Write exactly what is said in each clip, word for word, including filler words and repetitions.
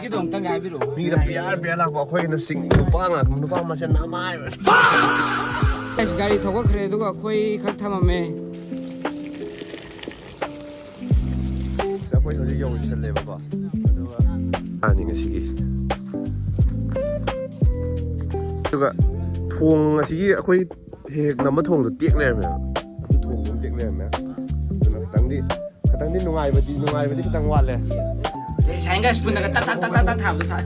ꯀꯤꯗꯣ ꯑꯝꯇꯪꯒ ꯍꯥꯏꯕꯤꯔꯛꯑꯣ꯫ ꯃꯤꯒꯤꯗ ꯄꯤꯌꯥꯔ ꯄꯤꯌꯥꯔ ꯂꯥꯛꯄ, ꯑꯩꯈꯣꯏꯒꯤꯅ ꯁꯤꯡ ꯅꯨꯄꯥ ꯉꯥꯛꯇ, ꯅꯨꯄꯥ ꯃꯁꯦꯟ ꯅꯃꯥꯏ꯫ ꯑꯁ, ꯒꯥꯔꯤ ꯊꯧꯒꯠꯈ꯭ꯔꯦ, ꯑꯗꯨꯒ ꯑꯩꯈꯣꯏ ꯈꯛ ꯊꯝꯃꯝꯃꯦ꯫ ꯑꯩꯈꯣꯏ ꯍꯧꯖꯤꯛ ꯌꯧꯁꯜꯂꯦꯕꯀꯣ, ꯑꯗꯨꯒ ꯑꯅꯤ ꯉꯁꯤꯒꯤ꯫ ꯑꯗꯨꯒ ꯊꯣꯡ ꯉꯁꯤꯒꯤ ꯑꯩꯈꯣꯏ ꯍꯦꯛ ꯍꯦꯛ ꯅꯝꯕ ꯊꯣꯡꯗꯣ ꯇꯦꯛ ꯂꯩꯔꯝꯃꯦꯕ꯫ ꯑꯗꯨ ꯊꯣꯡꯗꯣ ꯑꯃꯨꯛ ꯇꯦꯛ ꯂꯩꯔꯝꯃꯦ꯫ ꯑꯗꯨꯅ ꯈꯤꯇꯪꯗꯤ, ꯈꯤꯇꯪꯗꯤ ꯅꯨꯡꯉꯥꯏꯕꯗꯤ, ꯅꯨꯡꯉꯥꯏꯕꯗꯤ ꯈꯤꯇꯪ ꯋꯥꯠꯂꯦ꯫ ꯁꯥꯏꯟꯒ ꯁ꯭ꯄꯨꯟꯗꯒ ꯇꯛ ꯇꯛ ꯇꯛ ꯇꯛ ꯇꯛ ꯊꯥꯕꯗꯣ ꯊꯥ-,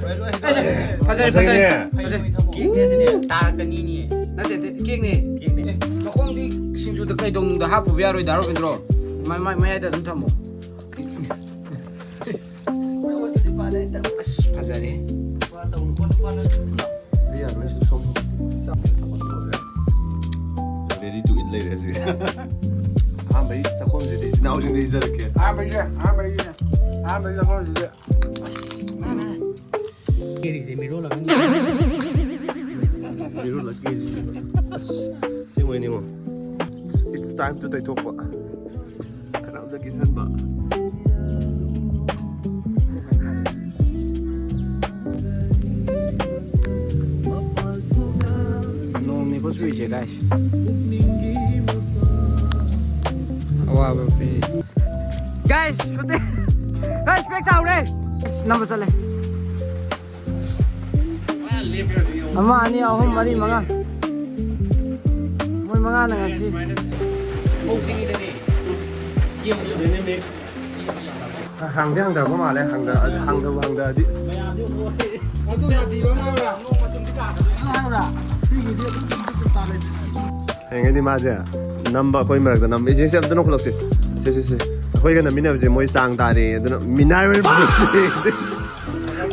ꯐꯖꯔꯦ, ꯐꯖꯔꯦ, ꯐꯖꯔꯦ꯫ ꯀꯦꯛꯅꯦ ꯁꯤꯗꯤ꯫ ꯇꯥꯔꯛꯀꯅꯤꯅꯦ꯫ ꯅꯠꯇꯦ, ꯅꯠꯇꯦ, ꯀꯦꯛꯅꯦ꯫ ꯀꯦꯛꯅꯦ꯫ ꯑꯦ, ꯃꯈꯣꯡꯗꯤ ꯁꯤꯡꯖꯨꯗ ꯀꯩꯗꯧꯅꯨꯡꯗ ꯍꯥꯞꯄꯨꯕ ꯌꯥꯔꯣꯏꯗ, ꯔꯣꯕꯤꯟꯗ꯭ꯔꯣ? ꯃ-, ꯃ-, ꯃꯌꯥꯏꯗ ꯑꯗꯨꯝ ꯊꯝꯃꯣ꯫ ꯑꯁ, ꯐꯖꯔꯦ꯫ Ready to eat ꯂꯩꯔꯦ ꯍꯧꯖꯤꯛ꯫ ꯑꯍꯥꯟꯕꯩ ꯆꯥꯛꯈꯨꯝꯁꯤꯗꯤ ꯏꯆꯤꯟ ꯏꯅꯥꯎꯁꯤꯡꯗ ꯏꯖꯔꯛꯀꯦ꯫ ꯑꯍꯥꯟꯕꯩꯁꯦ, ꯑꯍꯥꯟꯕꯩꯁꯦ, ꯑꯍꯥꯟꯕꯩ ꯆꯥꯛꯈꯨꯝꯁꯤꯗꯤ꯫ ꯑꯁ, ꯃꯥꯅꯦ꯫ ꯀꯦꯔꯤꯁꯦ ꯃꯤꯔꯣꯜꯂꯛꯀꯅꯤ꯫ ꯃꯤꯔꯣꯜꯂꯛꯀꯦ ꯁꯤ꯫ ꯑꯁ, ꯑꯁꯦꯡꯕꯩꯅꯤꯉꯣ꯫ It's time to ꯇꯩꯊꯣꯛꯄ꯫ ꯈꯅꯥꯎꯗ ꯀꯤꯁꯟꯕ꯫ ꯅꯣꯡꯅꯤꯀꯣ ꯆꯨꯔꯤꯁꯦ, guys꯫ ꯑꯋꯥꯕ ꯄꯤ꯫ Guys, shooting. Guys, ꯕ꯭ꯔꯦꯛ ꯇꯥꯍꯧꯔꯦ꯫ ꯑꯁ, ꯅꯝꯕ ꯆꯠꯂꯦ꯫ ꯑꯃ, ꯑꯅꯤ, ꯑꯍꯨꯝ, ꯃꯔꯤ, ꯃꯉꯥ꯫ ꯃꯣꯏ ꯃꯉꯥꯅ ꯉꯁꯤ꯫ ꯍꯥꯡꯗꯤ ꯍꯥꯡꯗꯔꯛꯄ ꯃꯥꯜꯂꯦ, ꯍꯥꯡꯗ-, ꯍꯥꯡꯗꯕꯨ ꯍꯥꯡꯗꯔꯗꯤ꯫ ꯑꯗꯨ ꯌꯥꯗꯦꯕ, ꯑꯃ ꯍꯥꯏꯕ꯭ꯔꯥ? ꯅꯣꯡꯃ ꯆꯨꯝꯗꯤ ꯇꯥꯗꯕꯅꯤ꯫ ꯑꯃ ꯍꯥꯏꯕ꯭ꯔꯥ? ꯁꯤꯒꯤꯗꯤ ꯑꯗꯨꯝ ꯆꯨꯝꯗꯤ ꯆꯨꯝ ꯇꯥ ꯂꯩꯕꯅꯤ꯫ ꯍꯌꯦꯡꯗꯤ ꯃꯥꯁꯦ ꯅꯝꯕ ꯑꯩꯈꯣꯏ ꯃꯔꯛꯇ ꯅꯝꯕ꯫ ꯏꯆꯦꯁꯦ ꯑꯝꯇ ꯅꯣꯛꯈꯠꯂꯛꯁꯤ꯫ ꯁꯦ, ꯁꯦ, ꯁꯦ꯫ ꯑꯩꯈꯣꯏꯒ ꯅꯝꯃꯤꯟꯅꯕꯁꯦ ꯃꯣꯏ ꯆꯥꯡ ꯇꯥꯔꯦ꯫ ꯑꯗꯨꯅ ꯃꯤꯅꯥꯏ ꯑꯣꯏꯅ ꯄꯨꯊꯣꯛꯁꯤ꯫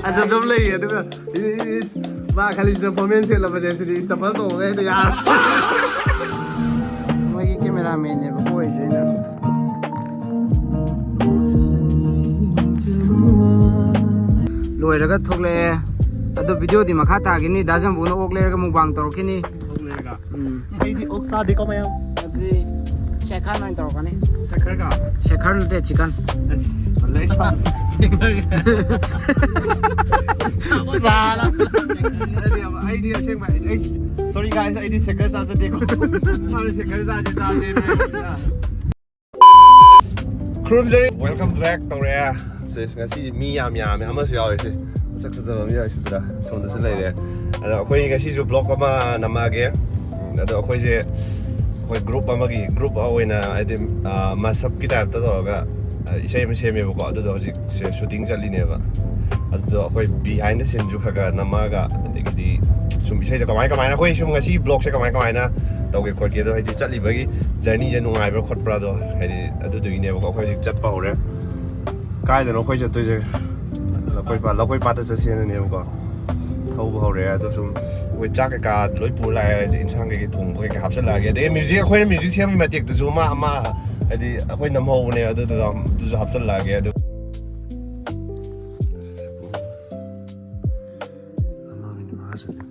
ꯑꯆꯧꯕ ꯂꯩꯌꯦ꯫ ꯑꯗꯨꯒ ꯏꯁ, ꯏꯁ, ꯃꯥ ꯈꯜꯂꯤꯁꯤꯅ ꯐꯣꯔꯃꯦꯜ ꯁꯦꯠꯂꯕꯅꯦ ꯁꯤꯗꯤ꯫ ꯏꯁ, ꯆꯄꯜ ꯇꯣꯡꯉꯒ ꯍꯦꯛꯇ ꯌꯥꯔ-꯫ ꯃꯣꯏꯒꯤ ꯀꯦꯃꯦꯔꯥꯃꯦꯟꯅꯦꯕꯀꯣ ꯑꯣꯏꯗꯣꯏꯅ꯫ ꯂꯣꯏꯔꯒ ꯊꯣꯛꯂꯛꯑꯦ꯫ ꯑꯗꯣ ꯚꯤꯗꯤꯑꯣꯗꯤ ꯃꯈꯥ ꯇꯥꯈꯤꯅꯤ꯫ ꯗꯥ ꯖꯝꯕꯨꯅ ꯑꯣꯛ ꯂꯩꯔꯒ ꯃꯨꯛꯕꯥꯡ ꯇꯧꯔꯛꯈꯤꯅꯤ꯫ ꯑꯣꯛ ꯂꯩꯔꯒ? ꯎꯝ꯫ ꯑꯩꯗꯤ ꯑꯣꯛ ꯆꯥꯗꯦꯀꯣ, ꯃꯌꯥꯝ꯫ ꯑꯗꯨꯗꯤ ꯁꯦꯈꯥꯟ ꯑꯣꯏꯅ ꯇꯧꯔꯛꯀꯅꯤ꯫ ꯈꯔ ꯀꯥ ꯁꯦꯈꯔ ꯅꯠꯇꯦ, ꯆꯤꯀꯟ꯫ ꯑꯁ, ꯇꯜꯂꯦ, ꯑꯩ ꯁꯥꯎ-, ꯆꯥꯔ꯫ ꯑꯩꯗꯤ ꯑꯁꯦꯡꯕ, ꯑꯩ, sorry guys, ꯑꯩꯗꯤ ꯁꯦꯈꯔ ꯆꯥꯖꯗꯦꯀꯣ꯫ ꯃꯥꯅ ꯁꯦꯈꯔ ꯆꯥꯁꯦ, ꯆꯥꯁꯦ ꯍꯥꯏꯕꯅꯤꯅ꯫ ꯈꯨꯔꯨꯝꯖꯔꯤ, welcome back ꯇꯧꯔꯛꯑꯦ꯫ ꯁꯦ, ꯉꯁꯤꯗꯤ ꯃꯤ ꯌꯥꯝ ꯌꯥꯝꯃꯦ, ꯑꯃꯁꯨ ꯌꯥꯎꯔꯦ꯫ ꯁꯦ, ꯃꯁꯛ ꯐꯖꯕ ꯑꯃ ꯌꯥꯎꯔꯤꯁꯤꯗ ꯁꯣꯝꯗꯁꯨ ꯂꯩꯔꯦ꯫ ꯑꯗꯣ ꯑꯩꯈꯣꯏ ꯉꯁꯤꯁꯨ vlog ꯑꯃ ꯅꯝꯃꯛꯑꯒꯦ꯫ ꯑꯗꯣ ꯑꯩꯈꯣꯏꯁꯦ, ꯑꯩꯈꯣꯏ group ꯑꯃꯒꯤ, group ꯑꯣꯏꯅ ꯍꯥꯏꯗꯤ, ꯑ, mashup ꯀꯤ type ꯇ ꯇꯧꯔꯒ, ꯑ, ꯏꯁꯩ ꯑꯃ ꯁꯦꯝꯃꯦꯕꯀꯣ꯫ ꯑꯗꯨꯗꯣ ꯍꯧꯖꯤꯛꯁꯦ shooting ꯆꯠꯂꯤꯅꯦꯕ꯫ ꯑꯗꯨꯗꯣ ꯑꯩꯈꯣꯏ behind the scene ꯁꯨ ꯈꯔ ꯈꯔ ꯅꯝꯃꯛꯑꯒ, ꯑꯗꯒꯤꯗꯤ ꯁꯨꯝ ꯏꯁꯩꯗꯣ ꯀꯃꯥꯏ ꯀꯃꯥꯏꯅ, ꯑꯩꯈꯣꯏ ꯁꯨꯝ ꯉꯁꯤ vlog ꯁꯦ ꯀꯃꯥꯏ ꯀꯃꯥꯏꯅ ꯇꯧꯒꯦ ꯈꯣꯠꯀꯦꯗꯣ, ꯍꯥꯏꯗꯤ ꯆꯠꯂꯤꯕꯒꯤ journey ꯁꯦ ꯅꯨꯡꯉꯥꯏꯕ꯭ꯔꯥ ꯈꯣꯠꯄ꯭ꯔꯥꯗꯣ, ꯍꯥꯏꯗꯤ ꯑꯗꯨꯗꯨꯒꯤꯅꯦꯕꯀꯣ꯫ ꯑꯩꯈꯣꯏ ꯍꯧꯖꯤꯛ ꯆꯠꯄ ꯍꯧꯔꯦ꯫ ꯀꯥꯏꯗꯅꯣ ꯑꯩꯈꯣꯏ ꯆꯠꯇꯣꯏꯁꯦ? ꯂꯧꯀꯣꯏ ꯄꯥꯠ, ꯂꯧꯀꯣꯏ ꯄꯥꯠꯇ ꯆꯠꯁꯦꯅꯅꯦꯕꯀꯣ꯫ ꯊꯧꯕ ꯍꯧꯔꯦ꯫ ꯑꯗꯣ ꯁꯨꯝ ꯑꯩꯈꯣꯏ ꯆꯥꯛ ꯀꯩꯀꯥ ꯂꯣꯏ ꯄꯨꯔ ꯂꯥꯛꯑꯦ꯫ ꯍꯧꯖꯤꯛ ꯏꯟꯁꯥꯡ ꯀꯩꯀꯩ ꯊꯣꯡꯕ ꯀꯩꯀꯩ ꯍꯥꯞꯆꯤꯜꯂꯛꯑꯒꯦ꯫ ꯑꯗꯩ music, ꯑꯩꯈꯣꯏꯅ music ꯁꯦꯝꯕꯒꯤ ꯃꯇꯦꯛꯇꯨꯁꯨ ꯑꯃ, ꯑꯃ, ꯍꯥꯏꯗꯤ ꯑꯩꯈꯣꯏ ꯅꯝꯍꯧꯕꯅꯦ꯫ ꯑꯗꯨꯗꯨ, ꯑꯗꯨꯁꯨ ꯍꯥꯞꯆꯤꯜꯂꯛꯑꯒꯦ꯫ ꯑꯗꯨ ꯑꯃ ꯃꯤꯅꯤꯠ ꯃꯉꯥ ꯆꯠꯂꯦ꯫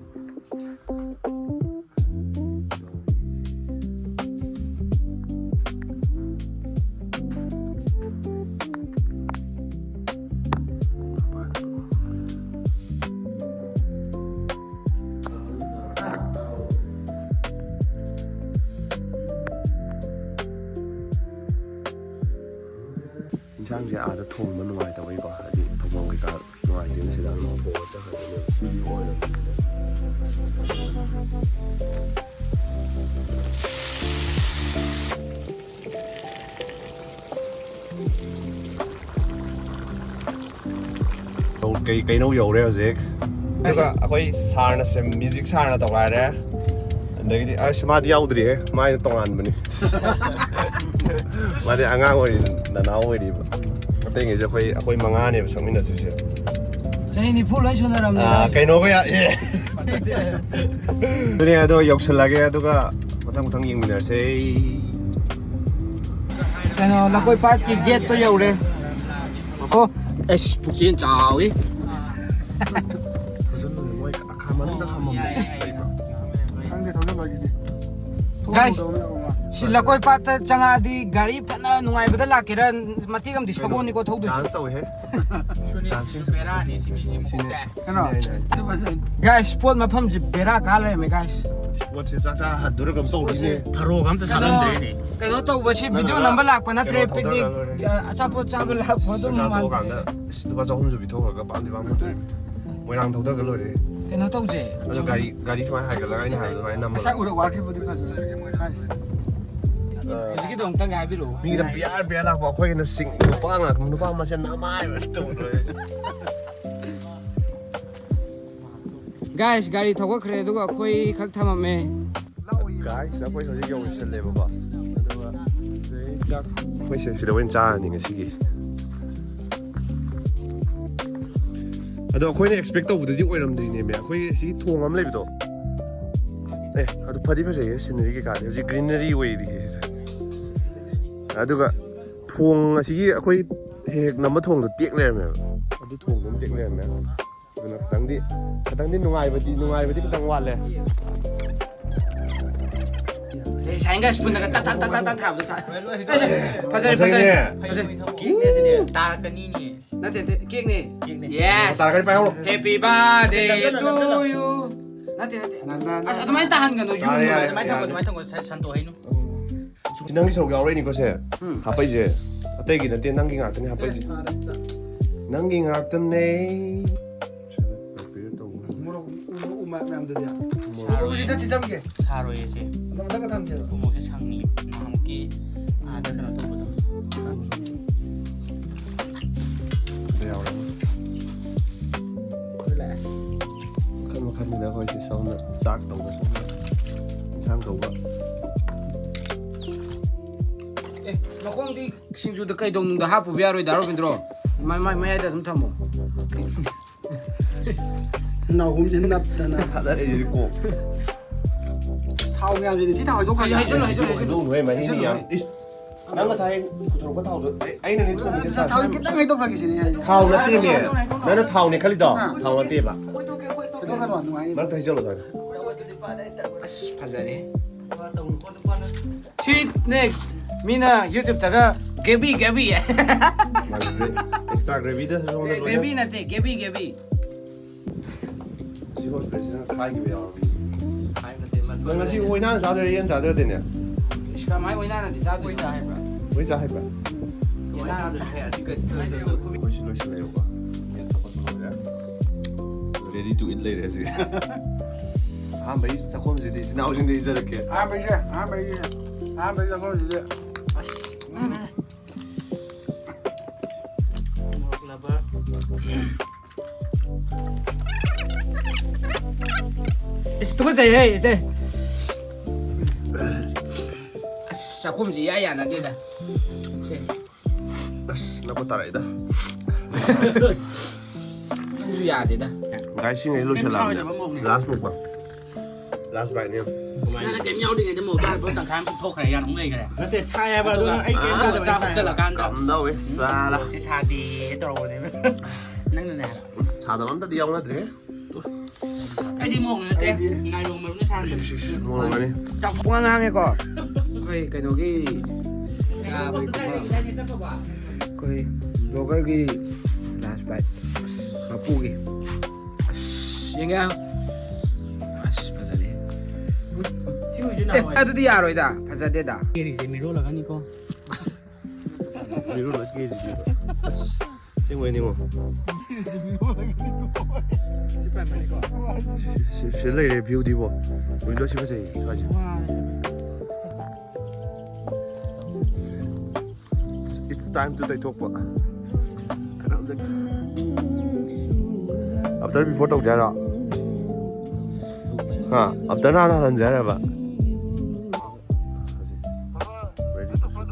ꯏꯟꯁꯥꯡꯁꯦ ꯑꯥꯗ ꯊꯣꯡꯕ ꯅꯨꯡꯉꯥꯏꯇꯕꯒꯤꯀꯣ, ꯍꯥꯏꯗꯤ ꯊꯣꯡꯐꯝ ꯀꯩꯀꯥ ꯅꯨꯡꯉꯥꯏꯇꯦꯅ ꯁꯤꯗ ꯑꯗꯨꯝ ꯊꯣꯡꯉ ꯆꯥꯍꯟꯕꯅꯦꯕ꯫ ꯀꯩ, ꯀꯩꯅꯧ ꯌꯧꯔꯦ ꯍꯧꯖꯤꯛ꯫ ꯑꯗꯨꯒ ꯑꯩꯈꯣꯏ ꯁꯥꯔꯅ ꯁꯦꯝ-, music ꯁꯥꯔꯅ ꯇꯧꯒꯥꯏꯔꯦ꯫ ꯑꯗꯒꯤꯗꯤ ꯑꯁ, ꯃꯥꯗꯤ ꯌꯥꯎꯗ꯭ꯔꯤꯍꯦ, ꯃꯥꯏꯅ ꯇꯣꯉꯥꯟꯕꯅꯤ꯫ ꯃꯥꯗꯤ ꯑꯉꯥꯡ ꯑꯣꯏꯔꯤ, ꯅꯅꯥꯎ ꯑꯣꯏꯔꯤꯕ꯫ ꯑꯇꯩꯉꯩꯁꯦ ꯑꯩꯈꯣꯏ, ꯑꯩꯈꯣꯏ ꯃꯉꯥꯅꯦꯕ ꯁꯛꯃꯤꯟꯅꯗꯣꯏꯁꯦ꯫ ꯆꯍꯤ ꯅꯤꯐꯨ ꯂꯣꯏ ꯁꯨꯅꯔꯝꯅꯤ꯫ ꯑꯥ, ꯀꯩꯅꯣꯒ ꯌꯥ-, ꯑꯦ꯫ ꯑꯗꯨꯅꯦ, ꯑꯗꯣ ꯌꯧꯁꯜꯂꯒꯦ, ꯑꯗꯨꯒ ꯃꯊꯪ ꯃꯊꯪ ꯌꯦꯡꯃꯤꯟꯅꯔꯁꯦ꯫ ꯀꯩꯅꯣ, ꯂꯧꯀꯣꯏ ꯄꯥꯠꯀꯤ gate ꯇꯣ ꯌꯧꯔꯦ꯫ ꯀꯣ, ꯑꯩꯁ, ꯄꯨꯛꯆꯦꯜ ꯆꯥꯎꯏ꯫ ꯃꯣꯏ ꯑꯈꯥ ꯃꯅꯨꯡꯗ ꯊꯝꯃꯝꯃꯦ꯫ ꯈꯪꯗꯦ, ꯊꯧꯖꯤꯜꯂꯣ ꯁꯤꯗꯤ꯫ Guys, ꯊꯣꯡ ꯍꯥꯡꯗꯣꯛꯑꯝꯃꯦ꯫ ꯁꯤ ꯂꯀꯣꯏ ꯄꯥꯠꯇ ꯆꯪꯉꯛꯑꯗꯤ ꯒꯥꯔꯤ ꯐꯅ ꯅꯨꯡꯉꯥꯏꯕꯗ ꯂꯥꯛꯀꯦꯔꯥ, ꯃꯇꯦꯛ ꯑꯃꯗꯤ ꯁꯣꯛꯂꯛꯑꯣꯅꯤꯀꯣ ꯊꯧꯗꯣꯏꯁꯦ꯫ ꯗꯥꯟꯁ ꯇꯧꯋꯦꯍꯦ꯫ ꯁꯨꯅꯤ ꯗꯥꯟꯁꯤꯡ ꯕꯦꯔꯥꯅꯤ ꯁꯤ ꯃꯤꯁꯤ ꯃꯀꯣꯛꯁꯦ꯫ ꯀꯩꯅꯣ? ꯁꯤ ꯐꯖꯩ꯫ ꯒꯥꯏꯁ, ꯁ꯭ꯄꯣꯠ ꯃꯐꯝꯁꯦ ꯕꯦꯔꯥ ꯀꯥ ꯂꯩꯔꯝꯃꯦ ꯒꯥꯏꯁ꯫ ꯄꯣꯠꯁꯦ ꯆꯥꯛ ꯆꯥ ꯍꯟꯗꯣꯔꯒ ꯀꯩꯅꯣ ꯇꯧꯔꯤꯅꯦ꯫ ꯊꯔꯣꯒ ꯑꯝꯇ ꯁꯥꯠꯂꯝꯗ꯭ꯔꯦꯅꯦ꯫ ꯀꯩꯅꯣ ꯇꯧꯕꯁꯤ ꯚꯤꯗꯤꯑꯣ ꯅꯪꯅ ꯅꯝꯕ ꯂꯥꯛꯄ ꯅꯠꯇ꯭ꯔꯦ, ꯀꯩꯅꯣ ꯄꯤꯛꯅꯤꯛ꯫ ꯊꯧꯗꯔ ꯂꯣꯏꯔꯦ꯫ ꯑꯆꯥꯄꯣꯠ ꯆꯥꯕ ꯂꯥꯛꯄ ꯑꯗꯨꯝ ꯆꯥꯛ ꯃꯥꯟꯁꯤꯜꯂꯦ꯫ ꯇꯣꯛꯑꯀꯥꯟꯗ ꯑꯁ ꯂꯨꯄꯥ ꯆꯍꯨꯝꯁꯨ ꯄꯤꯊꯣꯛꯈ꯭ꯔꯒ ꯄꯥꯝꯗꯤ ꯄꯥꯝꯃꯨꯗꯣꯏꯅꯦ꯫ ꯃꯣꯏꯔꯥꯡ ꯊꯧꯗꯔꯒ ꯂꯣꯏꯔꯦ꯫ ꯀꯩꯅꯣ ꯇꯧꯁꯦ꯫ ꯑꯗꯣ ꯒꯥꯔꯤ ꯒꯥꯔꯤ ꯁꯨꯃꯥꯏꯅ ꯍꯥꯏꯒꯠꯂꯒ ꯑꯩꯅ ꯍꯥꯏꯕ ꯑꯗꯨꯃꯥꯏꯅ ꯅꯝꯃꯒ꯫ ꯉꯁꯥꯏ ꯎꯔ ꯋꯥꯔꯈꯤꯕꯗꯤ ꯐꯖꯩ꯫ ꯍꯧꯖꯤꯛꯀꯤꯗꯣ ꯑꯃꯨꯛꯇꯪꯒ ꯍꯥꯏꯕꯤꯔꯛꯑꯣ꯫ ꯃꯤꯒꯤꯗ ꯕꯤꯌꯥꯔ ꯕꯤꯌꯥꯔ ꯂꯥꯛꯄ, ꯑꯩꯈꯣꯏꯒꯤꯅ ꯁꯤꯡ, ꯅꯨꯄꯥ ꯉꯥꯛꯇ, ꯅꯨꯄꯥ ꯃꯁꯦꯟ ꯅꯃꯥꯏ ꯇꯧꯗꯣꯏ꯫ ꯒꯥꯏꯁ, ꯒꯥꯔꯤ ꯊꯧꯒꯠꯈ꯭ꯔꯦ ꯑꯗꯨꯒ ꯑꯩꯈꯣꯏ ꯈꯛ ꯊꯝꯃꯝꯃꯦ꯫ ꯒꯥꯏꯁ, ꯑꯩꯈꯣꯏ ꯍꯧꯖꯤꯛ ꯌꯧꯁꯜꯂꯦꯕꯀꯣ꯫ ꯑꯗꯨꯒ ꯍꯧꯖꯤꯛ ꯆꯥꯛ ꯑꯩꯈꯣꯏꯁꯦ ꯁꯤꯗ ꯑꯣꯏꯅ ꯆꯥꯔꯅꯤ ꯉꯁꯤꯒꯤ꯫ ꯑꯗꯣ ꯑꯩꯈꯣꯏꯅ ꯑꯦꯛꯁꯄꯦꯛ ꯇꯧꯕꯗꯗꯤ ꯑꯣꯏꯔꯝꯗ꯭ꯔꯤꯅꯦꯃꯦ꯫ ꯑꯩꯈꯣꯏ ꯁꯤ ꯊꯣꯡ ꯑꯃ ꯂꯩꯕꯗꯣ, ꯑꯦ, ꯑꯗꯨ ꯐꯗꯤ ꯐꯖꯩꯌꯦ, ꯁꯤꯅꯔꯤ ꯀꯩꯀꯥꯗꯤ꯫ ꯍꯧꯖꯤꯛ ꯒ꯭ꯔꯤꯅꯔꯤ ꯑꯣꯏꯔꯤꯌꯦ ꯁꯤꯁꯦ꯫ ꯑꯗꯨꯒ ꯊꯣꯡ ꯑꯁꯤꯒꯤ ꯑꯩꯈꯣꯏ ꯍꯦꯛ ꯍꯦꯛ ꯅꯝꯕ ꯊꯣꯡꯗꯣ ꯇꯦꯛ ꯂꯩꯔꯝꯃꯦꯕ꯫ ꯑꯗꯨ ꯊꯣꯡꯗꯣ ꯑꯃ ꯇꯦꯛ ꯂꯩꯔꯝꯃꯦ꯫ ꯑꯗꯨꯅ ꯈꯤꯇꯪꯗꯤ, ꯈꯤꯇꯪꯗꯤ ꯅꯨꯡꯉꯥꯏꯕꯗꯤ, ꯅꯨꯡꯉꯥꯏꯕꯗꯤ ꯈꯤꯇꯪ ꯋꯥꯠꯂꯦ꯫ ꯑꯦ, ꯁꯥꯏꯟꯒ ꯁ꯭ꯄꯨꯟꯗꯒ ꯇꯛ ꯇꯛ ꯇꯛ ꯇꯛ ꯇꯛ ꯊꯥꯕꯗꯣ ꯊꯥ-, ꯐꯖꯔꯦ, ꯐꯖꯔꯦ, ꯐꯖꯩꯅꯦ꯫ ꯐꯖꯔꯦ꯫ ꯀꯦꯛꯅꯦ ꯁꯤꯗꯤ꯫ ꯇꯥꯔꯛꯀꯅꯤꯅꯦ꯫ ꯅꯠꯇꯦ, ꯅꯠꯇꯦ, ꯀꯦꯛꯅꯦ꯫ ꯀꯦꯛꯅꯦ꯫ Yes. ꯇꯥꯔꯛꯀꯅꯤ, ꯄꯥꯏꯍꯧꯔꯣ꯫ Happy birthday ꯅꯝꯁꯜꯂꯣ, to ꯅꯝꯁꯜꯂꯣ꯫ You. ꯅꯠꯇꯦ, ꯅꯠꯇꯦ꯫ ꯑꯁ, ꯑꯗꯨꯃꯥꯏꯅ ꯇꯥꯍꯟꯒꯅꯨ, ꯌꯨꯝ ꯌꯥꯔꯦ, ꯌꯥꯔꯦ, ꯑꯗꯨꯃꯥꯏꯅ ꯌꯥꯔꯦ꯫ ꯊꯝꯒꯅꯨ꯫ ꯑꯗꯨꯃꯥꯏꯅ ꯊꯝꯒꯣ, ꯁꯟ-, ꯁꯟꯇꯣꯛ ꯍꯩꯅꯨ꯫ ꯁꯤ ꯅꯪꯒꯤ ꯁꯔꯨꯛ ꯌꯥꯎꯔꯛꯏꯅꯤꯀꯣ ꯁꯦ꯫ ꯎꯝ꯫ ꯍꯥꯞꯄꯛꯏꯁꯦ꯫ ꯑꯇꯩꯒꯤ ꯅꯠꯇꯦ, ꯅꯪꯒꯤ ꯉꯥꯛꯇꯅꯦ ꯍꯥꯞꯄꯛꯏꯁꯦ꯫ ꯅꯪꯒꯤ ꯉꯥꯛꯇꯅꯦ꯫ ꯃꯣꯔꯣꯛ ꯎ-, ꯎ ꯃꯌꯥꯝꯗꯨꯗꯤ꯫ ꯃꯣꯔꯣꯛꯁꯤꯗ ꯊꯤꯖꯝꯒꯦ꯫ ꯁꯥꯔꯣꯏꯌꯦ ꯁꯦ꯫ ꯑꯗꯣ ꯃꯊꯪꯒ ꯊꯝꯒꯦꯕ꯫ ꯎꯃꯣꯛꯁꯦ ꯁꯪꯉꯤ꯫ ꯅꯍꯥꯟꯃꯨꯛꯀꯤ ꯑꯥꯗ ꯀꯩꯅꯣ ꯇꯧꯕꯗꯣ꯫ ꯁꯤꯗ ꯌꯥꯎꯔꯦ꯫ ꯃꯈꯜ ꯃꯈꯜꯅꯤꯗ ꯑꯩꯈꯣꯏꯁꯦ, ꯁꯣꯝꯗ ꯆꯥꯛ ꯇꯧꯕ, ꯁꯣꯝꯗ ꯏꯟꯁꯥꯡ ꯇꯧꯕ꯫ ꯑꯦ, ꯃꯈꯣꯡꯗꯤ ꯁꯤꯡꯖꯨꯗ ꯀꯩꯗꯧꯅꯨꯡꯗ ꯍꯥꯞꯄꯨꯕ ꯌꯥꯔꯣꯏꯗ, ꯔꯣꯕꯤꯟꯗ꯭ꯔꯣ? ꯃꯥꯏ, ꯃꯥꯏ, ꯃꯌꯥꯏꯗ ꯑꯗꯨꯝ ꯊꯝꯃꯣ꯫ ꯅꯥꯎꯍꯨꯝꯁꯤ ꯅꯞꯇꯅ꯫ ꯊꯥꯗꯔꯛꯏꯁꯤꯗꯤ ꯀꯣꯛ꯫ ꯊꯥꯎ ꯃꯌꯥꯝꯁꯤꯗꯤ ꯁꯤ ꯊꯥꯎ ꯍꯩꯗꯣꯛꯈ꯭ꯔꯒꯦ꯫ ꯍꯩꯖꯜꯂꯨ, ꯍꯩꯖꯜꯂꯨ, ꯍꯩꯖꯜꯂꯨ꯫ ꯍꯩꯗꯣꯛꯎꯅꯨꯍꯦ, ꯃꯍꯤꯅꯤ ꯌꯥꯝ꯫ ꯏꯁ, ꯅꯪ ꯉꯁꯥꯏ ꯄꯨꯊꯣꯔꯛꯄ ꯊꯥꯎꯗꯣ ꯑꯩ-, ꯑꯩꯅꯅꯦ ꯊꯣꯡꯉꯤꯁꯦ, ꯊꯥꯎ ꯁꯥꯁꯨ꯫ ꯈꯤꯇꯪ ꯍꯩꯗꯣꯛꯈ꯭ꯔꯒꯦ ꯁꯤꯅꯦ ꯑꯩ ꯍꯥꯏꯁꯦ꯫ ꯊꯥꯎ ꯅꯠꯇꯦꯃꯦ꯫ ꯅꯪꯅ ꯊꯥꯎꯅꯦ ꯈꯜꯂꯤꯗꯣ? ꯊꯥꯎ ꯅꯠꯇꯦꯕ꯫ ꯍꯩꯗꯣꯛꯈ꯭ꯔꯣ, ꯅꯨꯡꯉꯥꯏꯅꯤ꯫ ꯃꯔꯛꯇ ꯍꯩꯖꯜꯂꯣ, ꯇꯥꯔꯦ꯫ ꯑꯁ, ꯐꯖꯔꯦ꯫ ꯁꯤꯅꯦ ꯃꯤꯅ YouTubeꯇꯒ ꯒꯦꯕꯤ ꯒꯦꯕꯤ꯫ ꯑꯦꯛꯁꯇ꯭ꯔꯥ ꯒ꯭ꯔꯦꯚꯤꯗꯁꯨ ꯁꯣꯝꯗ ꯂꯣꯏꯅ꯫ ꯒꯦꯕꯤ ꯅꯠꯇꯦ, ꯒꯦꯕꯤ ꯒꯦꯕꯤ꯫ ꯁꯤ ꯍꯣꯁꯄꯤꯇꯥꯜꯁꯤꯅ ꯈꯥꯏꯈꯤꯕ ꯌꯥꯎꯔꯕꯅꯤ꯫ ꯅꯪ ꯉꯁꯤ ꯑꯣꯏꯅꯥꯅ ꯆꯥꯗꯣꯏꯔꯥ, ꯌꯦꯟ ꯆꯥꯗꯣꯏꯔꯗꯤꯅꯦ? ꯏꯁ, ꯀꯃꯥꯏ ꯑꯣꯏꯅꯥꯅ ꯆꯥꯗꯣꯏꯅꯣ? ꯑꯣꯏ ꯆꯥ ꯍꯥꯏꯕ꯭ꯔꯥ? ꯑꯣꯏ ꯆꯥ ꯍꯥꯏꯕ꯭ꯔꯥ? ꯀꯃꯥꯏ ꯆꯥꯗꯣꯏꯅꯣ? ꯍꯦ, ꯑꯁꯤ ꯀꯩꯁꯨ ꯇꯧꯗꯣꯏꯅꯣ? ꯑꯩꯈꯣꯏꯁꯨ ꯂꯣꯏꯁꯤꯜꯂꯦꯕꯀꯣ꯫ ꯔꯦꯗꯤ ꯇꯨ ꯏꯠ ꯂꯩꯔꯦ ꯍꯧꯖꯤꯛ꯫ ꯑꯍꯥꯟꯕꯒꯤ ꯆꯥꯛꯈꯨꯝꯁꯤꯗꯤ ꯏꯆꯤꯟ ꯏꯅꯥꯎꯁꯤꯡꯗ ꯏꯖꯔꯛꯀꯦ꯫ ꯑꯍꯥꯟꯕꯩꯁꯦ, ꯑꯍꯥꯟꯕꯩꯁꯦ, ꯑꯍꯥꯟꯕꯩ ꯆꯥꯛꯈꯨꯝꯁꯤꯗꯤ꯫ ꯑꯁ, ꯎꯝ꯫ ꯃꯣꯔꯣꯛ ꯂꯕꯔ꯫ ꯏꯁ, ꯇꯨꯀꯠꯆꯩꯍꯦ, ꯏꯆꯦ꯫ ꯑꯁ, ꯆꯥꯛꯈꯨꯝꯁꯤ ꯏꯌꯥ ꯌꯥꯅꯗꯦꯗ꯫ ꯁꯦ꯫ ꯑꯁ, ꯅꯞꯄ ꯇꯥꯔꯛꯏꯗ꯫ ꯅꯪꯁꯨ ꯌꯥꯗꯦꯗ꯫ ꯒꯥꯏꯁ, ꯁꯤꯉꯩ ꯂꯣꯏꯁꯤꯜꯂꯛꯑꯕꯅꯦ꯫ ꯀꯩꯝ ꯁꯥꯎꯔꯣꯏꯗꯕ ꯃꯑꯣꯡꯅꯦ꯫ Last mukbang꯫ Last bite ꯅꯦ꯫ ꯅꯪꯅ ꯀꯩꯝ ꯌꯥꯎꯗ꯭ꯔꯤꯉꯩꯗ ꯃꯣꯔꯣꯛ ꯆꯥꯔ ꯄꯨꯂꯞ ꯇꯪꯈꯥꯏ ꯑꯃ ꯄꯨꯊꯣꯛꯈ꯭ꯔꯦ, ꯌꯥꯝ ꯂꯩꯈ꯭ꯔꯦ꯫ ꯅꯠꯇꯦ, ꯁꯥꯏ ꯍꯥꯏꯕ, ꯑꯗꯨꯒ ꯑꯗꯨꯅ ꯑꯩ ꯀꯩꯝ ꯑꯥ, ꯆꯥꯗꯕ ꯆꯥꯛ ꯍꯥꯏ꯫ ꯍꯥꯞꯆꯜꯂꯀꯥꯟꯗ꯫ ꯀꯝꯗꯧꯋꯦ, ꯆꯥꯔꯥ꯫ ꯁꯤ ꯁꯥꯗꯦ ꯇꯧꯔꯛꯄꯅꯦꯕ꯫ ꯅꯪꯅꯅꯦ ꯍꯥꯏꯕ꯫ ꯁꯥꯗꯕ ꯑꯝꯇꯗꯤ ꯌꯥꯎꯅꯗ꯭ꯔꯦ꯫ ꯑꯩꯗꯤ ꯃꯣꯔꯣꯛ ꯅꯠꯇꯦ, ꯑꯩꯗꯤ ꯉꯥꯏꯔꯣꯡ ꯃꯔꯨꯅ ꯁꯥꯍꯟꯕꯅꯦ꯫ ꯏꯁ, ꯏꯁ, ꯏꯁ, ꯃꯣꯔꯣꯛ ꯃꯅꯤ꯫ ꯆꯥꯛ ꯄꯨꯡꯉꯥꯡ ꯉꯥꯡꯉꯦꯀꯣ꯫ ꯑꯩꯈꯣꯏ ꯀꯩꯅꯣꯒꯤ ꯆꯥꯕꯒꯤ ꯑꯩꯈꯣꯏ ꯕ꯭ꯂꯣꯒꯔꯒꯤ last bite꯫ ꯑꯁ, ꯃꯄꯨꯒꯤ꯫ ꯑꯁ, ꯌꯦꯡꯒꯦ꯫ ꯑꯁ, ꯐꯖꯔꯦ꯫ ꯁꯤ ꯍꯧꯖꯤꯛ ꯑꯦ, ꯅꯍꯥꯟꯋꯥꯏ ꯑꯗꯨꯗꯤ ꯌꯥꯔꯣꯏꯗ꯫ ꯐꯖꯗꯦꯗ꯫ ꯀꯦꯔꯤꯁꯦ ꯃꯤꯔꯣꯜꯂꯒꯅꯤꯀꯣ꯫ ꯃꯤꯔꯣꯜꯂ ꯀꯦꯖꯤꯗꯤ꯫ ꯑꯁ, ꯑꯁꯦꯡꯕꯩꯅꯤꯉꯣ꯫ ꯁꯤ, ꯁꯤ, ꯁꯤ ꯂꯩꯔꯦ view ꯗꯤꯕꯣ꯫ Window ꯁꯤ ꯐꯖꯩ ꯁ꯭ꯋꯥꯏꯁꯦ꯫ It's time to ꯇꯩꯊꯣꯛꯄ꯫ After before ꯇꯧꯁꯦ ꯍꯥꯏꯔꯣ? ꯍꯥ? After ꯍꯥꯟꯅ ꯍꯜꯍꯟꯁꯦ ꯍꯥꯏꯔꯕ? Ready to shoot.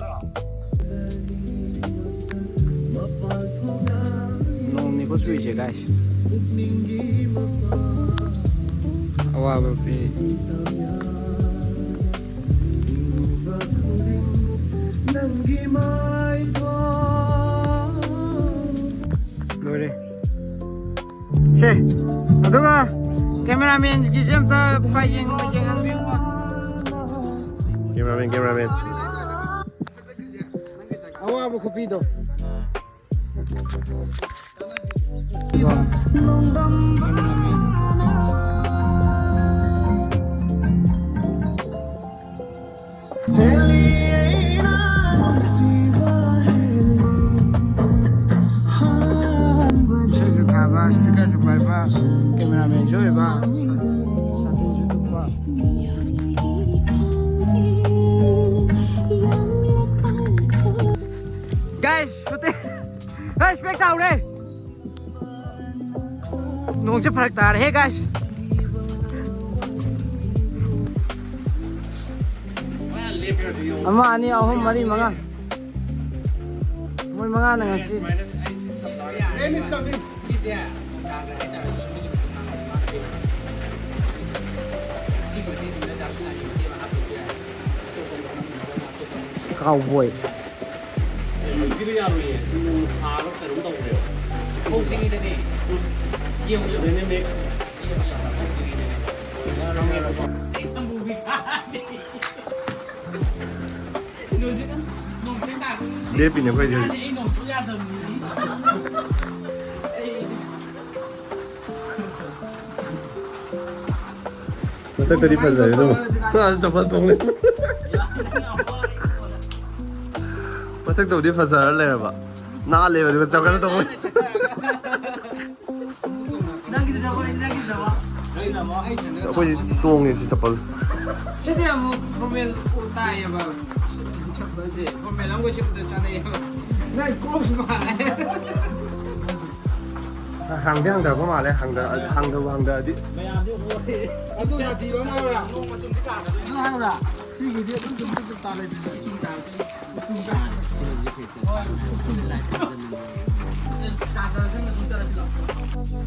ꯅꯣꯡꯅꯤꯀꯣ ꯆꯨꯔꯤꯁꯦ, guys꯫ ꯑꯋꯥꯕ ꯄꯤ꯫ ꯂꯣꯏꯔꯦ꯫ ꯁꯦ, ꯑꯗꯨꯒ cameraman ꯒꯤꯁꯦ ꯑꯝꯇ ꯄꯥꯏ ꯌꯦꯡ-, ꯌꯦꯡꯍꯟꯕꯤꯌꯨꯀꯣ꯫ Cameraman, cameraman. ꯑꯋꯥꯕ ꯈꯨꯄꯤꯗꯣ꯫ ꯏꯁꯩꯁꯨ ꯊꯥꯕ, ꯁ꯭ꯄꯤꯀꯔꯁꯨ ꯄꯥꯏꯕ, ꯀꯦꯃꯦꯔꯥꯃꯦꯟꯁꯨ ꯑꯣꯏꯕ, ꯁꯥꯇꯤꯟꯁꯨ ꯇꯨꯞꯄ꯫ Guys, shooting. Guys, ꯕ꯭ꯔꯦꯛ ꯇꯥꯍꯧꯔꯦ꯫ ꯅꯣꯡꯁꯦ ꯐꯔꯛ ꯇꯥꯔꯦꯍꯦ, guys꯫ ꯑꯃ, ꯑꯅꯤ, ꯑꯍꯨꯝ, ꯃꯔꯤ, ꯃꯉꯥ꯫ ꯃꯣꯏ ꯃꯉꯥꯅ ꯉꯁꯤ꯫ Cowboy꯫ ꯄꯤꯕ ꯌꯥꯔꯣꯏꯌꯦ꯫ ꯎ ꯊꯥꯔꯣ ꯀꯩꯅꯣꯝ ꯇꯧꯈ꯭ꯔꯦꯕ꯫ ꯍꯧꯗ꯭ꯔꯤꯉꯩꯗꯅꯦ꯫ ꯌꯦꯡꯉꯨ, ꯌꯦꯡꯉꯨ꯫ ꯂꯦꯞꯄꯤꯅꯦ ꯑꯩꯈꯣꯏꯁꯦ ꯍꯧꯖꯤꯛ꯫ ꯃꯊꯛꯇꯗꯤ ꯐꯖꯔꯦ ꯑꯗꯨꯝ꯫ ꯑꯥ, ꯆꯄꯜ ꯇꯣꯡꯂꯦ꯫ ꯃꯊꯛꯇꯕꯨꯗꯤ ꯐꯖꯔ ꯂꯩꯔꯕ, ꯅꯥꯜꯂꯦꯕ, ꯑꯗꯨꯒ ꯆꯄꯜ ꯇꯣꯡꯂꯦ꯫ ꯑꯩꯈꯣꯏꯗꯤ ꯇꯣꯡꯉꯦ ꯁꯤ ꯆꯄꯜ꯫ ꯁꯤꯗꯤ ꯑꯃꯨꯛ formal ꯇꯥꯏꯌꯦꯕ꯫ ꯆꯄꯜꯁꯦ formal ꯑꯃꯒ ꯁꯦꯠꯄꯗ ꯆꯥꯅꯩꯌꯦꯕ꯫ ꯅꯪ Crocs ꯃꯥꯜꯂꯦ꯫ ꯍꯥꯡꯗꯤ ꯍꯥꯡꯗꯔꯛꯄ ꯃꯥꯜꯂꯦ, ꯍꯥꯡꯗ-, ꯍꯥꯡꯗꯕꯨ ꯍꯥꯡꯗꯔꯛꯑꯗꯤ꯫ ꯑꯗꯨ ꯁꯥꯊꯤꯕ ꯑꯃ ꯍꯥꯏꯕ꯭ꯔꯥ? ꯅꯪ ꯍꯥꯏꯕ꯭ꯔꯥ? ꯁꯤꯒꯤꯗꯤ ꯑꯗꯨꯝ ꯆꯨꯝ ꯆꯨꯝ ꯇꯥ ꯂꯩꯕꯅꯦ꯫ ꯆꯨꯝ ꯇꯥ-, ꯆꯨꯝ ꯇꯥ-,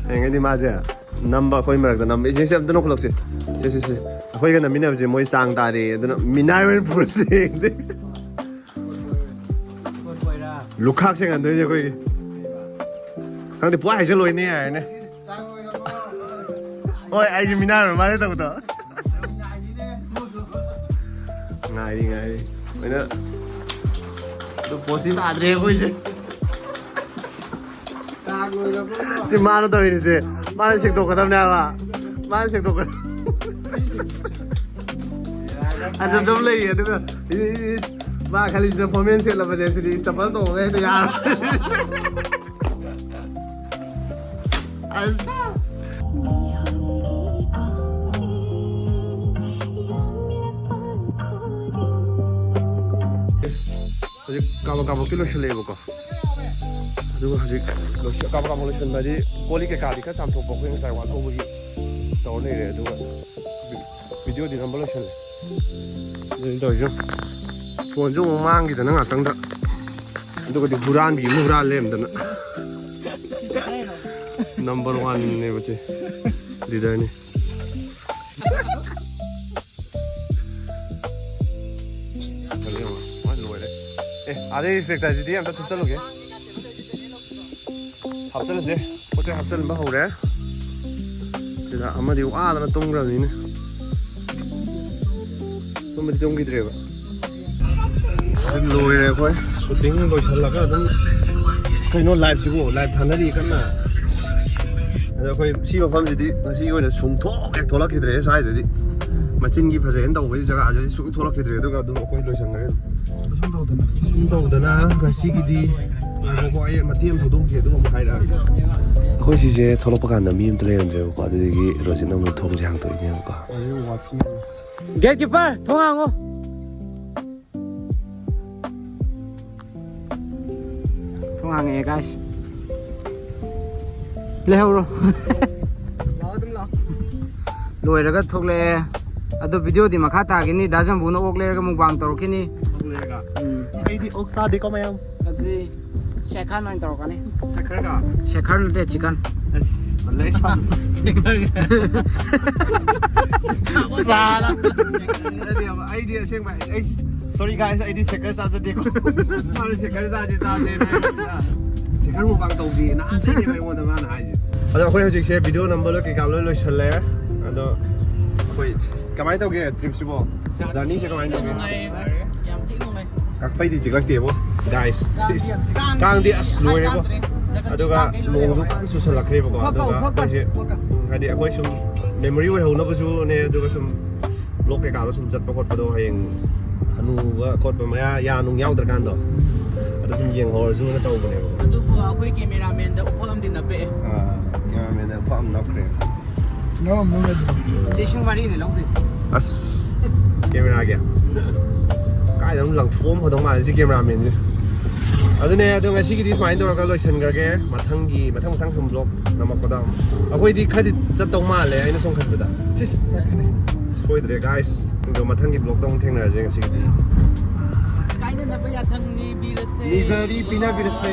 ꯍꯌꯦꯡꯗꯤ ꯃꯥꯁꯦ ꯅꯝꯕ, ꯑꯩꯈꯣꯏ ꯃꯔꯛꯇ ꯅꯝꯕ꯫ ꯏꯆꯦ, ꯁꯤ ꯑꯝꯇ ꯅꯣꯛꯈꯠꯂꯛꯁꯤ꯫ ꯁꯦ, ꯁꯦ, ꯁꯦ꯫ ꯑꯩꯈꯣꯏꯒ ꯅꯝꯃꯤꯟꯅꯕꯁꯦ ꯃꯣꯏ ꯆꯥꯡ ꯇꯥꯔꯦ꯫ ꯑꯗꯨꯅ ꯃꯤꯅꯥꯏ ꯑꯣꯏꯅ ꯄꯨꯔꯁꯦ꯫ ꯂꯨꯈꯥꯛ ꯁꯦꯡꯍꯟꯗꯣꯏꯅꯦ ꯑꯩꯈꯣꯏꯒꯤ꯫ ꯈꯪꯗꯦ, ꯄꯨꯡꯍꯥꯏ ꯍꯥꯏꯖꯜꯂꯣꯏꯅꯦ ꯌꯥꯔꯦꯅꯦ꯫ ꯍꯣꯏ, ꯑꯩꯁꯨ ꯃꯤꯅꯥꯏ ꯑꯣꯏꯔ ꯃꯥꯜꯂꯦ ꯇꯧꯕꯗꯣ꯫ ꯉꯥꯏꯔꯤ, ꯉꯥꯏꯔꯤ꯫ ꯂꯣꯏꯅ ꯑꯗꯨ ꯄꯣꯁꯇꯤ ꯇꯥꯗ꯭ꯔꯦ ꯑꯩꯈꯣꯏꯁꯦ꯫ ꯆꯥꯛ ꯂꯣꯏꯔꯕ? ꯁꯤ ꯃꯥꯅ ꯇꯧꯔꯤꯁꯦ꯫ ꯃꯥꯅ ꯁꯦꯡꯗꯣꯛꯀꯗꯕꯅꯦ ꯍꯥꯏꯕ꯫ ꯃꯥꯅ ꯁꯦꯡꯗꯣꯛꯀꯗꯕ꯫ ꯑꯗꯨ ꯁꯨꯝ ꯂꯩꯌꯦ꯫ ꯑꯗꯨꯒ ꯏꯁ, ꯏꯁ, ꯏꯁ, ꯃꯥ ꯈꯜꯂꯤꯁꯤꯅ ꯐꯣꯔꯃꯦꯜ ꯁꯦꯠꯂꯕꯅꯦ ꯁꯤꯗꯤ꯫ ꯏꯁ, ꯆꯄꯜ ꯇꯣꯡꯉꯒ ꯍꯦꯛꯇ ꯌꯥꯔꯣꯏ꯫ ꯑꯁ꯫ ꯍꯧꯖꯤꯛ ꯀꯥꯕꯛ ꯀꯥꯕꯛꯇꯤ ꯂꯣꯏꯁꯤꯜꯂꯛꯑꯦꯕꯀꯣ꯫ ꯑꯗꯨꯒ ꯍꯧꯖꯤꯛ ꯂꯣꯏꯁꯤꯜ-, ꯀꯥꯕꯛ ꯀꯥꯕꯛ ꯂꯣꯏꯁꯤꯟꯕꯗꯤ ꯀꯣꯜ ꯂꯤꯛ ꯀꯩꯀꯥꯗꯤ ꯈꯔ ꯆꯥꯝꯊꯣꯛꯄ, ꯑꯩꯈꯣꯏ ꯉꯁꯥꯏ ꯋꯥꯊꯧꯕꯒꯤ ꯇꯧꯔ ꯂꯩꯔꯦ꯫ ꯑꯗꯨꯒ ꯚꯤꯗꯤꯑꯣꯗꯤ ꯅꯝꯕ ꯂꯣꯏꯁꯤꯜꯂꯦ꯫ ꯑꯗꯨꯅꯤ ꯇꯧꯔꯤꯁꯦ꯫ ꯐꯣꯟꯁꯨ ꯑꯃꯨꯛ ꯃꯥꯡꯈꯤꯗꯅ ꯉꯥꯛꯇꯪꯗ꯫ ꯑꯗꯨꯒꯗꯤ ꯍꯨꯔꯥꯟꯕꯤ ꯑꯃ ꯍꯨꯔꯥꯟ ꯂꯩꯔꯝꯗꯅ꯫ ꯅꯝꯕꯔ ꯋꯥꯟꯅꯦꯕ ꯁꯤ꯫ ꯂꯤꯗꯔꯅꯤ꯫ ꯂꯣꯏꯔꯦ꯫ ꯑꯦ, ꯑꯥꯗꯩ ꯔꯤꯐ꯭ꯂꯦꯛꯇꯔꯁꯤꯗꯤ ꯑꯝꯇ ꯊꯨꯞꯆꯜꯂꯨꯒꯦ꯫ ꯍꯥꯞꯆꯜꯂꯁꯦ꯫ ꯄꯣꯠ ꯆꯩ ꯍꯥꯞꯆꯤꯟꯕ ꯍꯧꯔꯦ꯫ ꯁꯤꯗ ꯑꯃꯗꯤ ꯋꯥꯗꯅ ꯇꯨꯝꯈ꯭ꯔꯕꯅꯤꯅꯦ꯫ ꯇꯨꯝꯕꯗꯤ ꯇꯨꯝꯈꯤꯗ꯭ꯔꯦꯕ꯫ ꯑꯗꯨꯝ ꯂꯣꯏꯔꯦ ꯑꯩꯈꯣꯏ ꯁꯨꯇꯤꯡ ꯂꯣꯏꯁꯤꯜꯂꯒ ꯑꯗꯨꯝ ꯀꯩꯅꯣ ꯂꯥꯏꯐꯁꯤꯕꯨ ꯂꯥꯏꯐ ꯊꯥꯅꯔꯤ ꯀꯟꯅ꯫ ꯑꯗꯣ ꯑꯩꯈꯣꯏ ꯁꯤ ꯃꯐꯝꯁꯤꯗꯤ ꯉꯁꯤꯒꯤ ꯑꯣꯏꯅ ꯁꯨꯡꯊꯣꯛ ꯍꯦꯛ ꯊꯣꯛꯂꯛꯈꯤꯗ꯭ꯔꯦ ꯁ꯭ꯋꯥꯏꯗꯗꯤ꯫ ꯃꯆꯤꯟꯒꯤ ꯐꯖꯩꯅ ꯇꯧꯕꯒꯤ ꯖꯒꯥꯁꯤꯗꯤ ꯁꯨꯡ ꯊꯣꯛꯂꯛꯈꯤꯗ꯭ꯔꯦ꯫ ꯑꯗꯨꯒ ꯑꯗꯨꯝ ꯑꯩꯈꯣꯏ ꯂꯣꯏꯁꯟꯈ꯭ꯔꯦ꯫ ꯁꯨꯝ ꯇꯧꯗꯅ ꯉꯁꯤꯒꯤꯗꯤ ꯉꯥꯏꯈꯣꯀꯣ, ꯑꯩ ꯃꯇꯦꯛ ꯑꯃ ꯊꯧꯗꯣꯛꯈꯤ ꯑꯗꯨꯒ ꯑꯃꯨꯛ ꯍꯥꯏꯔꯛꯑꯒꯦ꯫ ꯑꯩꯈꯣꯏ ꯁꯤꯁꯦ ꯊꯣꯛꯂꯛꯄ ꯀꯥꯟꯗ ꯃꯤ ꯑꯝꯇ ꯂꯩꯔꯝꯗ꯭ꯔꯦꯕꯀꯣ꯫ ꯑꯗꯨꯗꯒꯤ ꯔꯣꯖꯤꯠꯅ ꯑꯃꯨꯛ ꯊꯣꯡꯁꯦ ꯍꯥꯡꯇꯣꯛꯏꯅꯦꯕꯀꯣ꯫ ꯒꯦꯠ ꯀꯤꯄꯔ, ꯊꯣꯡ ꯍꯥꯡꯉꯣ꯫ ꯊꯣꯡ ꯍꯥꯡꯉꯛꯑꯦ, guys꯫ ꯂꯩꯍꯧꯔꯣ꯫ ꯂꯣꯏꯔꯒ ꯊꯣꯛꯂꯛꯑꯦ꯫ ꯑꯗꯣ ꯚꯤꯗꯤꯑꯣꯗꯤ ꯃꯈꯥ ꯇꯥꯒꯤꯅꯤ꯫ ꯗꯥ ꯖꯝꯕꯨꯅ ꯑꯣꯛ ꯂꯩꯔꯒ ꯃꯨꯛꯕꯥꯡ ꯇꯧꯔꯛꯈꯤꯅꯤ꯫ ꯑꯣꯛ ꯂꯩꯔꯒ? ꯎꯝ꯫ ꯑꯩꯗꯤ ꯑꯣꯛ ꯆꯥꯗꯦꯀꯣ, ꯃꯌꯥꯝ꯫ ꯑꯗꯨꯗꯤ ꯁꯦꯈꯥꯟ ꯑꯣꯏꯅ ꯇꯧꯔꯛꯀꯅꯤ꯫ ꯁꯦꯈꯔꯒ? ꯁꯦꯈꯔ ꯅꯠꯇꯦ, ꯆꯤꯀꯟ꯫ ꯑꯁ, ꯇꯜꯂꯦ, ꯑꯩ ꯁꯥ-, ꯁꯦꯈꯔꯒ꯫ ꯆꯥꯔ-, ꯅꯠꯇꯦꯕ, ꯑꯩꯗꯤ ꯑꯁꯦꯡꯕ, ꯑꯩ, sorry guys, ꯑꯩꯗꯤ ꯁꯦꯈꯔ ꯆꯥꯖꯗꯦꯀꯣ꯫ ꯃꯥꯅ ꯁꯦꯈꯔ ꯆꯥꯁꯦ, ꯆꯥꯁꯦꯅ ꯍꯥꯏꯕꯗꯨꯗ, ꯁꯦꯈꯔ ꯃꯨꯛꯕꯥꯡ ꯇꯧꯁꯤ ꯅꯍꯥꯟꯗꯩꯅꯦꯕ ꯑꯩꯉꯣꯟꯗ ꯃꯥꯅ ꯍꯥꯏꯁꯦ꯫ ꯑꯗꯣ ꯑꯩꯈꯣꯏ ꯍꯧꯖꯤꯛꯁꯦ ꯚꯤꯗꯤꯑꯣ ꯅꯝꯕ ꯂꯣꯏ ꯀꯩꯀꯥ ꯂꯣꯏ ꯂꯣꯏꯁꯜꯂꯦ꯫ ꯑꯗꯣ ꯑꯩꯈꯣꯏ ꯀꯃꯥꯏꯅ ꯇꯧꯒꯦ ꯇ꯭ꯔꯤꯞꯁꯤꯕꯣ? ꯖꯔꯅꯤꯁꯦ ꯀꯃꯥꯏꯅ ꯇꯧꯒꯦ? ꯅꯨꯡꯉꯥꯏ꯫ ꯌꯥꯝ ꯊꯤ ꯅꯨꯡꯉꯥꯏ꯫ ꯀꯛꯐꯩꯗꯤ ꯆꯤꯛꯂꯛꯇꯦꯕꯣ ꯒꯥꯏꯁ꯫ ꯀꯥꯡꯗꯤ ꯑꯁ ꯂꯣꯏꯔꯦꯕꯣ꯫ ꯑꯗꯨꯒ ꯅꯣꯡꯁꯨ ꯀꯟꯅ ꯆꯨꯁꯜꯂꯛꯈ꯭ꯔꯦꯕꯀꯣ꯫ ꯑꯗꯨꯒ ꯑꯩꯈꯣꯏꯁꯦ ꯍꯥꯏꯗꯤ ꯑꯩꯈꯣꯏ ꯁꯨꯝ ꯃꯦꯃꯣꯔꯤ ꯑꯣꯏꯍꯧꯅꯕꯁꯨꯅꯦ꯫ ꯑꯗꯨꯒ ꯁꯨꯝ ꯕ꯭ꯂꯣꯛ ꯀꯩꯀꯥꯗꯣ ꯁꯨꯝ ꯆꯠꯄ ꯈꯣꯠꯄꯗꯣ ꯍꯌꯦꯡ ꯍꯅꯨꯕ ꯈꯣꯠꯄ ꯃꯌꯥ ꯌꯥ ꯅꯨꯡ ꯌꯥꯎꯗ꯭ꯔꯀꯥꯟꯗꯣ ꯑꯗꯨ ꯁꯨꯝ ꯌꯦꯡꯍꯧꯔꯁꯨꯅ ꯇꯧꯕꯅꯦꯕ꯫ ꯑꯗꯨꯕꯨ ꯑꯩꯈꯣꯏ ꯀꯦꯃꯦꯔꯥꯃꯦꯟꯗ ꯎꯐꯛ ꯑꯃꯗꯤ ꯅꯞꯄꯛꯑꯦ꯫ ꯀꯦꯃꯦꯔꯥꯃꯦꯟꯗ ꯎꯐꯛ ꯑꯃ ꯅꯞꯈ꯭ꯔꯦ꯫ ꯅꯣ ꯅꯣ ꯂꯩꯇꯦ꯫ ꯂꯤꯁꯤꯡ ꯃꯔꯤꯅꯤ ꯂꯧꯗꯣꯏꯁꯦ꯫ ꯑꯁ ꯀꯦꯃꯦꯔꯥꯒꯤ ꯀꯥꯏꯗ ꯑꯗꯨꯝ ꯂꯪꯊꯣꯛꯑꯝ ꯐꯗꯧ ꯃꯥꯜꯂꯦ ꯁꯤ ꯀꯦꯃꯦꯔꯥꯃꯦꯟꯁꯦ꯫ ꯑꯗꯨꯅꯦ ꯑꯗꯣ ꯉꯁꯤꯒꯤꯗꯤ ꯁꯨꯃꯥꯏꯅ ꯇꯧꯔꯒ ꯂꯣꯏꯁꯤꯟꯈ꯭ꯔꯒꯦ꯫ ꯃꯊꯪꯒꯤ ꯃꯊꯪ ꯃꯊꯪ ꯁꯨꯝ ꯕ꯭ꯂꯣꯛ ꯅꯝꯃꯛꯄꯗ ꯑꯃꯨꯛ ꯑꯩꯈꯣꯏꯗꯤ ꯈꯔꯗꯤ ꯆꯠꯇꯧ ꯃꯥꯜꯂꯦ ꯑꯩꯅ ꯁꯨꯝ ꯈꯟꯕꯗ꯫ ꯁꯤꯁ ꯁꯣꯏꯗ꯭ꯔꯦ ꯒꯥꯏꯁ꯫ ꯑꯗꯣ ꯃꯊꯪꯒꯤ ꯕ꯭ꯂꯣꯛꯇ ꯑꯃꯨꯛ ꯊꯦꯡꯅꯔꯁꯦ ꯉꯁꯤꯒꯤꯗꯤ꯫ ꯀꯥꯏꯅꯅꯕ ꯌꯥꯊꯪ ꯅꯤꯕꯤꯔꯁꯦ꯫ ꯅꯤꯖꯔꯤ ꯄꯤꯅꯕꯤꯔꯁꯦ꯫